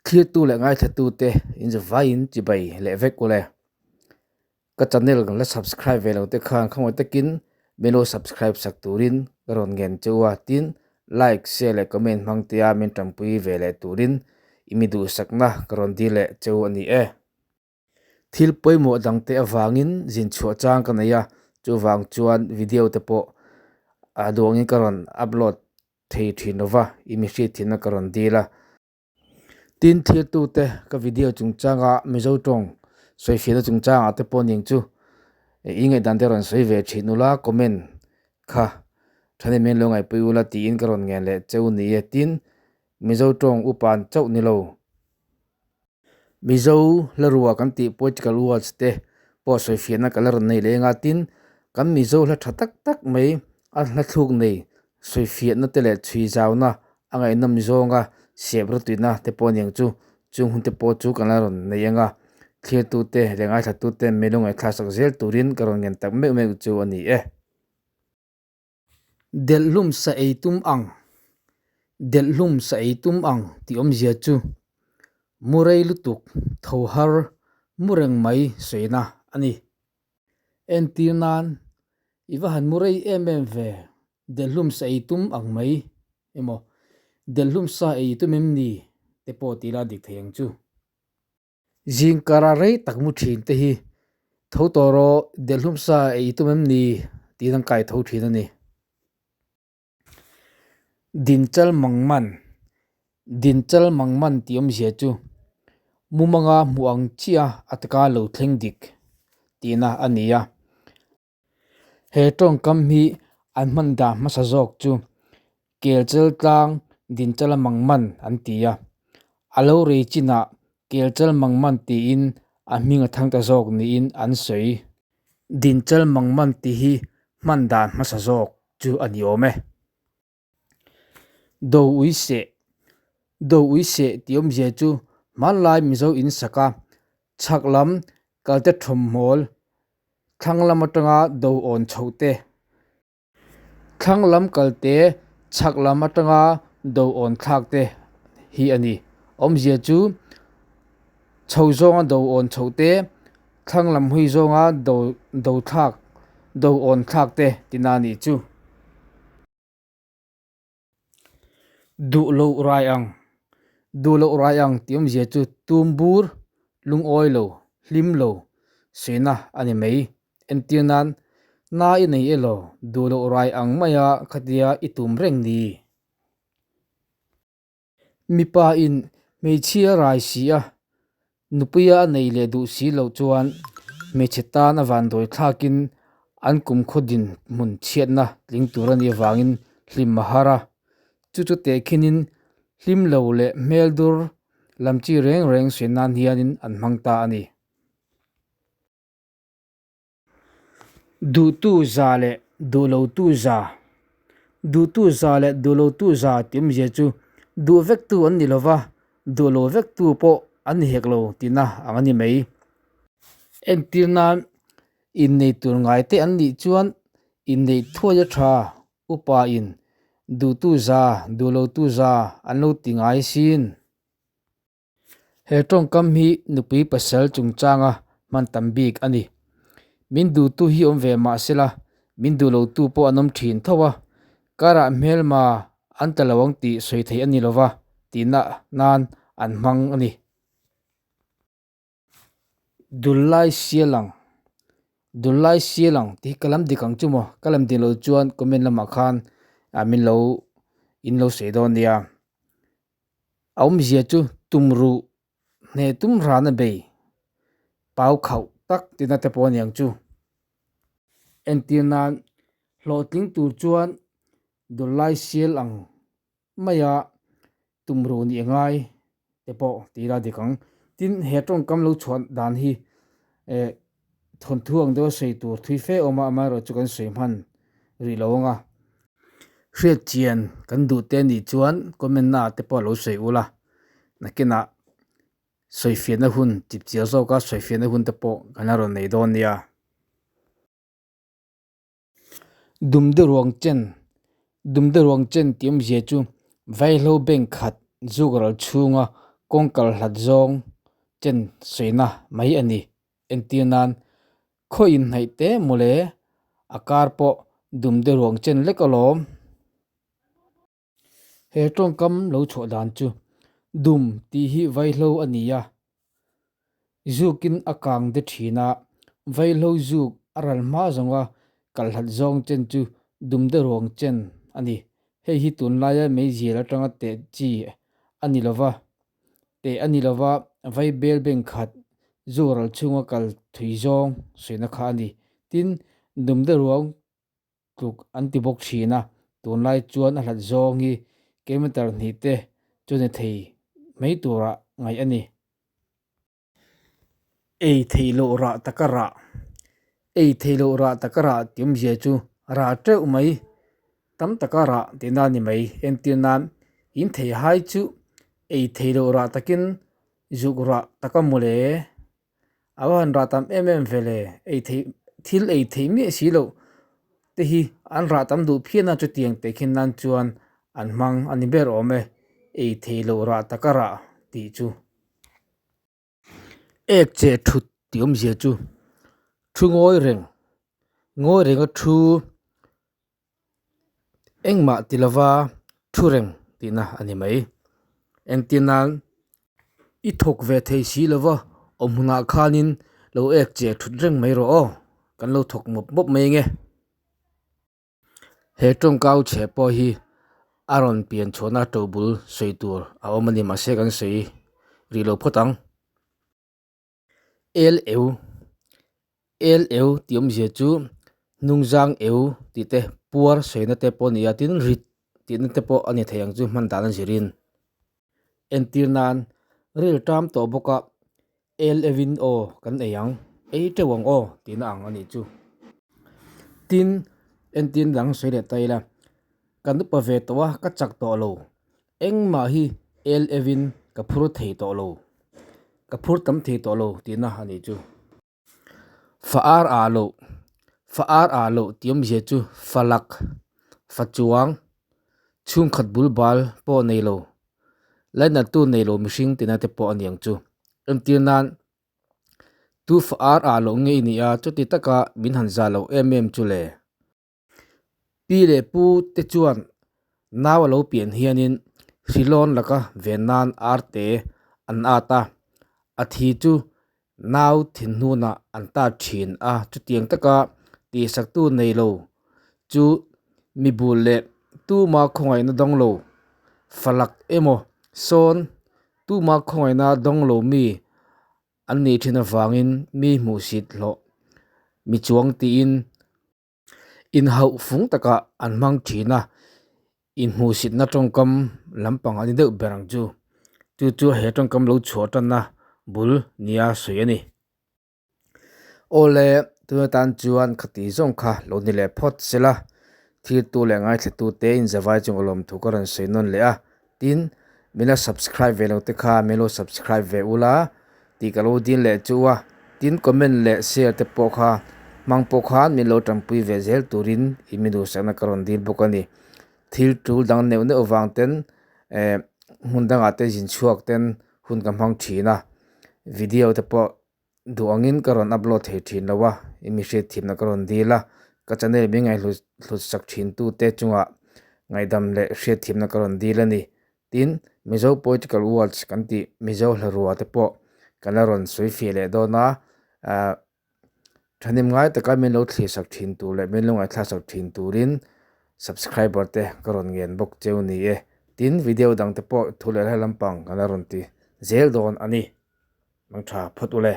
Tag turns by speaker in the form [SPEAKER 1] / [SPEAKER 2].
[SPEAKER 1] Thlirtu leh ngaithlatute in zavaiin chibai leh vek ule. Ka channel kan la subscribe ve lo te khan khawngaih takin min lo subscribe sak turin ka rawn ngen che u a, tin like, share leh comment hmang tia min tanpui ve leh turin i mi duhsakna ka rawn dil leh che u a ni e. Thil pawimawh dangte avangin zin chhuah chang ka nei a, chuvang chuan video te pawh a duangin ka rawn upload thei thin lo va, i mi hriatthinna ka rawn dil a. Tin, thirtute ka video chungchanga Mizo tawng sawifiahna chungchangah te pawh ning chu i ngaihdan te rawn sawi ve thin ula, comment kha thahnem hian lo ngaihpui ula tiin ka rawn ngen leh cheu ni e. Tin, Mizo tawng upan chauh ni lo. Mizo hlarua kan tih poetical words te pawh sawifiahna ka la rawn nei leh anga tin kan Mizo hla tha tak tak mai a hla thluk nei sawifiahna te leh chhui zauna a ngaihnawm zawnga siam rawtuina te pawh aniang chu chung hun te pawh chu kan la rawn nei anga thlirtute leh ngaithlatute melu ngaihthlak sak zel turin ka rawn ngen tak meuh meuh chu a ni e. Delhlum sa ei tum ang, Delhlum sa ei tum ang tih awmzia chu mu rei lutuk tho har mu reng mai sawina a ni. Entir nan, I va han mu rei em em ve, delhlum sa ei tum ang mai emaw, delhlum sa ei tum em ni te pawh tih la dik thei ang chu. Zingkara rei tak mu thin te hi tho tawh rawh delhlum sa ei tum em ni tiin an kai tho thin a ni. Dinchal mangman Dinchal mangman tih awmzia chu mumanga hmuh ang chiah a taka lo thleng dik tihna a ni a. He tawngkam hi an hman dan hmasa zawk chu Kelchal tlang Dinchala Mangman an ti a, a lo rei chinah Kelchal Mangman tiin a hming a thang ta zawk niin an sawi. Dinchal Mangman tih hi hman dan hmasa zawk chu a ni awm e. Do ui seh Do ui seh tih awmzia chu hmanlai Mizo in sak a, chhak lam kalte thawmhnawl thlang lam atanga do awn chhoh te, thlang lam kalte chhak lam atanga do awn thlak te hi a ni. Awmzia chu chho zawnga do awn chhoh te, thlang lam hui zawnga do do thlak do awn thlak te tina a nih chu. Duh loh rai ang Duh loh rai ang tih awmzia chu tum bur, lungawi lo, hlim lo suihna a ni mai. Entir nan, Na i nei elaw duh loh rai ang maia khatia i tum reng ni? Mipa in hmeichhia rai si a, Nupuia a nei leh duh si loh chuan hmeichhe tan a vandawi thlakin an kumkhaw dinhmun chhiatna tling tur a nih avangin hlim a har a. Chu chu tehkhinin hlim lo leh hmel dur lam chi reng reng sawi nan hianin an hmang ta a ni. Duhtu za leh duhlotu za Duhtu za leh duhlotu za tih awmzia chu duh vektu an ni lova, duhlo vektu pawh an ni hek lo tihna ang a ni mai. Entir nan innei tur ngai te an nih chuan inneih thuai a tha upa in duhtu za duhlotu za an lo ti ngai sin. He tawngkam hi nupui pasal chungchanga hman tam bik a ni. Min duhtu hi awm ve mah sela, min duh lotu pawh an awm thin tho a, karah hmelma an tla lo ang tih sawi theih a ni lova tihna nan an hmang a ni. Dullai sial ang Dullai sial ang tih hi ka lam dik ang chu maw? Ka lam dik loh chuan comment lamah khan min lo in lo sawi dawn nia. A awmzia chu tum ruh hneh tum rana bei pau khauh tak tina te pawh a ni ang chu. Entir nan hlawhtling tur chuan Dullai sial ang maia tumruh nih a ngai te pawh ti ila dik ang. Tin, he tawngkam lo chhuah dan hi eh thawnthu ang deuha sawi tur thui fe awm a, amaherawhchu kan sawi hman rih lo ang a. Hriat chian kan duh te nih chuan comment na ah te pawh lo sawi ula, nakinah sawifiahna hun chipchiar zawka sawifiahna hun te pawh kan la rawn nei dawn nia. Dumde ruang chen Dumde ruang chen tih awmzia chu vaihlo bank khat zuk ral chhunga Kawng kal hlat zawng chen sawina mai a ni. Entir nan, Khaw inhnaih te mawle, a kar pawh dum de ruang chen lek alawm. He tawngkam lo chhuah dan chu dum tih hi vaihlo a ni a, zukin a kang de thin a, vaihlo zuk a ral hma zawnga kalhlat zawng chen chu dum de ruang chen a ni. Hei hi tunlaia meizial atanga teh chi a ni lova, teh a ni lova, vai bel beng khat zuk ral chhunga kal thui zawng sawina kha a ni. Tin, dum de ruang tluk an ti bawk thin a, tunlai chuan a hlat zawng hi kilometer hnih te chu ni thei mai tura ngaih a ni. Ei theih loh rah taka rah, Ei theih loh rah taka rah tih awmzia chu rah teuh mai, tam taka rah tihna a ni mai. Entir nan, in thei hai chu ei theih loh rah takin zuk rah taka mawle. A va han rah tam em em ve le, ei theih thil ei theih miah si loh te hi an rah tam duh phian a chutiang teh khin nan chuan an hmang a ni ber awm e, ei theih loh rah taka rah tih chu. Ek che thut tih awmzia chu thu ngawi reng, ngawi renga thu Engmah ti lova thu reng tihna a ni mai. Engtin nan i thawk ve thei si lova awm hunah khanin lo ek che thut reng mai rawh aw, kan lo thawk mawp mawp mai ange. He tawngkau chhe pawh hi a rawn pian chhuahna tobul sawi tur a awm a ni mahse kan sawi rih lo phawt ang. El eu, El eu tih awmzia chu hnungzang eu tih te puar sawina te pawh a ni a, tin rit tihna te pawh a ni thei ang chu hman dan a zirin. Entir nan ril tam tawh bawk a el euin aw kan ei ang, ei teuh ang aw tihna ang a nih chu. Tin, entir dang sawi leh ta ila, kan upa ve tawh a ka chak tawh lo Engmah hi el evin ka phur thei tawh lo, ka phur tam thei tawh lo tihna a nih chu. Fa ar ah loh, fa ar ah loh tih awmzia chu fa lak, fa chuang, chhungkhat bul bal pawh nei lo, lainattu nei lo mihring tihna te pawh a ni ang chu. Entir nan tu fa ar ah loh nge i nih a, chuti taka min han zah loh em em chu le. Pi leh pu te chuan nau a lo pian hianin hrilawn laka ven nan arte an at a, a thi chu nau thinhnunah an tat thin a, chutiang taka tihsaktu nei lo chu mi bul leh tuma khawngaihna dawng lo, falak emaw sawn tuma khawngaihna dawng lo mi an nih thin avangin mi hmuhsit hlawh mi chuang tiin inhauh fung takah an hmang thin a, inhmuhsitna tawngkam lampang a ni deuh ber ang chu. Chu chu he tawngkam lo chhuah tanna bul nia sawi a ni. Awle, tuna tan chuan khati zawng kha lo ni leh phawt sela, thiltu leh ngaithlatute inzavai chung alawmthu ka rawn sawi nawn leh a, Tin, min la subscribe ve lo te kha min lo subscribe ve ula tih ka lo dil leh chu a. Tin, comment leh share te pawh kha hmang pawh khan min lo tanpui ve zel turin i mi duhsakna ka rawn dil bawk a ni. Thil tul dang neuh neuh vang ten eh hmun dangah te zin chhuak ten hun ka hmang thin a, video te pawh Duh angin ka rawn upload thei thin lo a, i mi hriatthiamna ka rawn dil a, ka channel min ngaihhlut hlut sak thin tute chungah ngaihdam leh hriatthiamna ka rawn dil a ni. Tin, Mizo Poetical Words kan tih Mizo hlarua te pawh kan la rawn sawi fiah leh dawn a, ah thahnem ngai taka min lo thlir sak thin tur leh min lo ngaihthlak sak thin turin subscriber te ka rawn ngen bawk cheu ni e. Tin, video dang te pawh thu leh hla lampang kan la rawn ti zel dawn a ni. Mang tha phawt u le.